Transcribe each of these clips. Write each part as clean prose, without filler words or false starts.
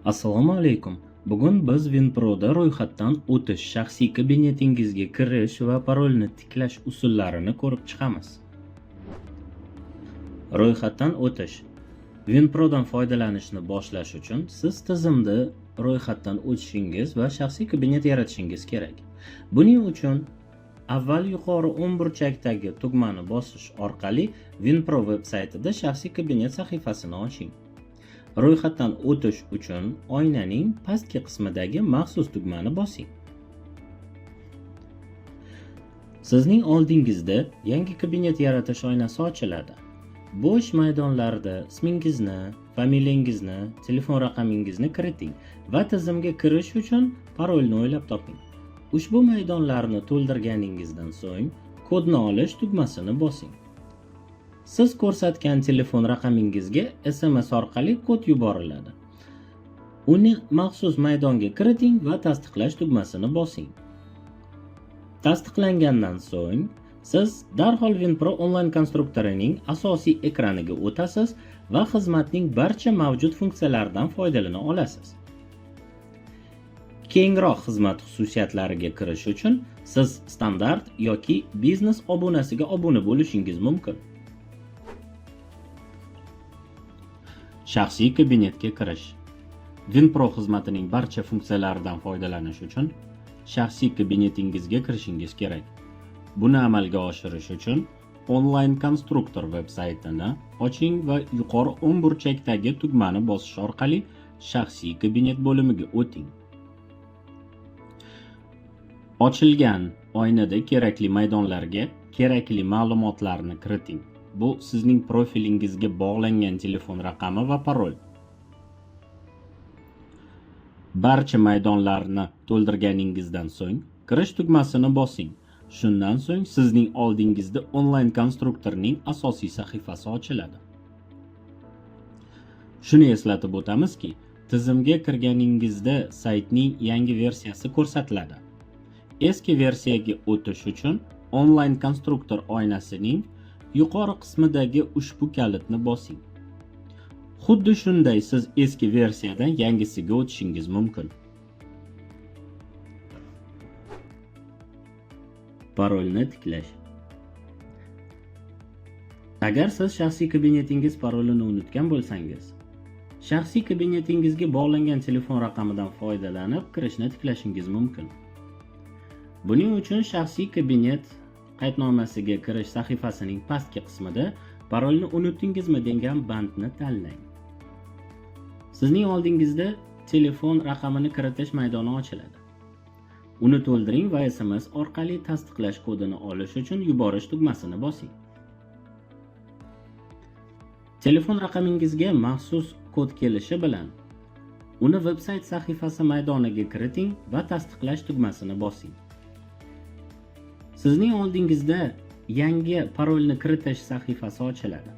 Assalomu alaykum. Bugun biz WinProda ro'yxatdan o'tish, shaxsiy kabinetingizga kirish va parolni tiklash usullarini ko'rib chiqamiz. Ro'yxatdan o'tish. WinProdan foydalanishni boshlash uchun siz tizimda ro'yxatdan o'tishingiz va shaxsiy kabinet yaratishingiz kerak. Buning uchun avval yuqori o'ng burchakdagi tugmani bosish orqali WinPro veb saytida shaxsiy kabinet sahifasini oching. Ro'yxatdan o'tish uchun oynaning pastki qismidagi maxsus tugmani bosing. Sizning oldingizda yangi kabinet yaratish oynasi ochiladi. Bo'sh maydonlarda ismingizni, familiyangizni, telefon raqamingizni kiriting va tizimga kirish uchun parolni o'ylab toping. Ushbu maydonlarni to'ldirganingizdan so'ng kodni olish tugmasini bosing. Siz ko'rsatgan telefon raqamingizga SMS orqali kod yuboriladi. Uni maxsus maydonga kiriting va tasdiqlash tugmasini bosing. Tasdiqlangandan so'ng siz darhol WinPro onlayn konstruktorining asosiy ekraniga o'tasiz va xizmatning barcha mavjud funksiyalaridan foydalana olasiz. Kengroq xizmat xususiyatlariga kirish uchun siz standart yoki biznes obunasiga obuna bo'lishingiz mumkin. Shaxsiy kabinetga kirish. WinPro xizmatining barcha funksiyalaridan foydalanish uchun shaxsiy kabinetingizga kirishingiz kerak. Buni amalga oshirish uchun onlayn konstruktor veb saytini oching va yuqori o'ng burchakdagi tugmani bosish orqali shaxsiy kabinet bo'limiga o'ting. Ochilgan oynada kerakli maydonlarga kerakli ma'lumotlarni kiriting. Bu sizning profilingizga bog'langan telefon raqami va parol. Barcha maydonlarni to'ldirganingizdan so'ng kirish tugmasini bosing. Shundan so'ng sizning oldingizda onlayn konstruktorning asosiy sahifasi ochiladi. Shuni eslatib o'tamizki, tizimga kirganingizda saytning yangi versiyasi ko'rsatiladi. Eski versiyaga o'tish uchun onlayn konstruktor oynasining yuqori qismidagi ushbu kalitni bosing. Xuddi shunday siz eski versiyadan yangisiga o'tishingiz mumkin. Parolni tiklash. Agar siz shaxsiy kabinetingiz parolini unutgan bo'lsangiz, shaxsiy kabinetingizga bog'langan telefon raqamidan foydalanib kirishni tiklashingiz mumkin. Buning uchun shaxsiy kabinet qaydnomasiga kirish sahifasining pastki qismida parolni unutdingizmi degan bandni tanlang. Sizning oldingizda telefon raqamini kiritish maydoni ochiladi. Uni to'ldiring va SMS orqali tasdiqlash kodini olish uchun yuborish tugmasini bosing. Telefon raqamingizga maxsus kod kelishi bilan uni veb-sayt sahifasi maydoniga kiriting va tasdiqlash tugmasini bosing. Sizning oldingizda yangi parolni kiritish sahifasi ochiladi.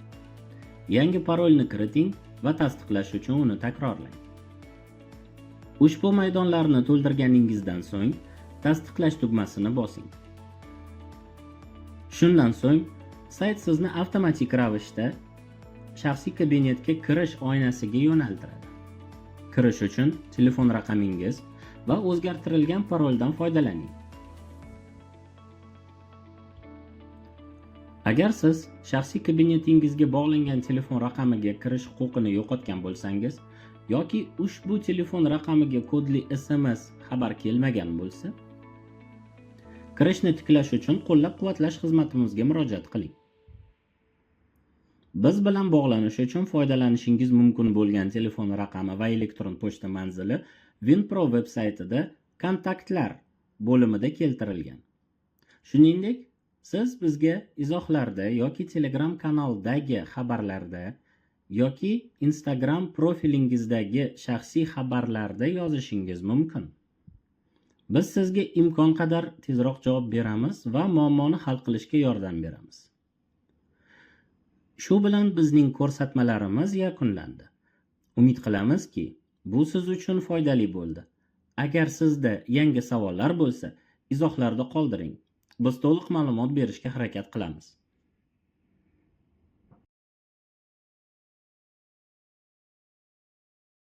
Yangi parolni kiriting va tasdiqlash uchun uni takrorlang. Ushbu maydonlarni to'ldirganingizdan so'ng tasdiqlash tugmasini bosing. Shundan so'ng sayt sizni avtomatik ravishda shaxsiy kabinetga kirish oynasiga yo'naltiradi. Kirish uchun telefon raqamingiz va o'zgartirilgan paroldan foydalaning. Agar siz shaxsiy kabinetingizga bog'langan telefon raqamiga kirish huquqini yo'qotgan bo'lsangiz yoki ushbu telefon raqamiga kodli SMS xabar kelmagan bo'lsa, kirishni tiklash uchun qo'llab-quvvatlash xizmatimizga murojaat qiling. Biz bilan bog'lanish uchun foydalanishingiz mumkin bo'lgan telefon raqami va elektron pochta manzili WinPro veb saytida kontaktlar bo'limida keltirilgan. Shuningdek, siz bizga izohlarda yoki Telegram kanaldagi xabarlarda yoki Instagram profilingizdagi shaxsiy xabarlarda yozishingiz mumkin. Biz sizga imkon qadar tezroq javob beramiz va muammoni hal qilishga yordam beramiz. Shu bilan bizning ko'rsatmalarimiz yakunlandi. Umid qilamizki, bu siz uchun foydali bo'ldi. Agar sizda yangi savollar bo'lsa, izohlarda qoldiring. Biz to'liq ma'lumot berishga harakat qilamiz.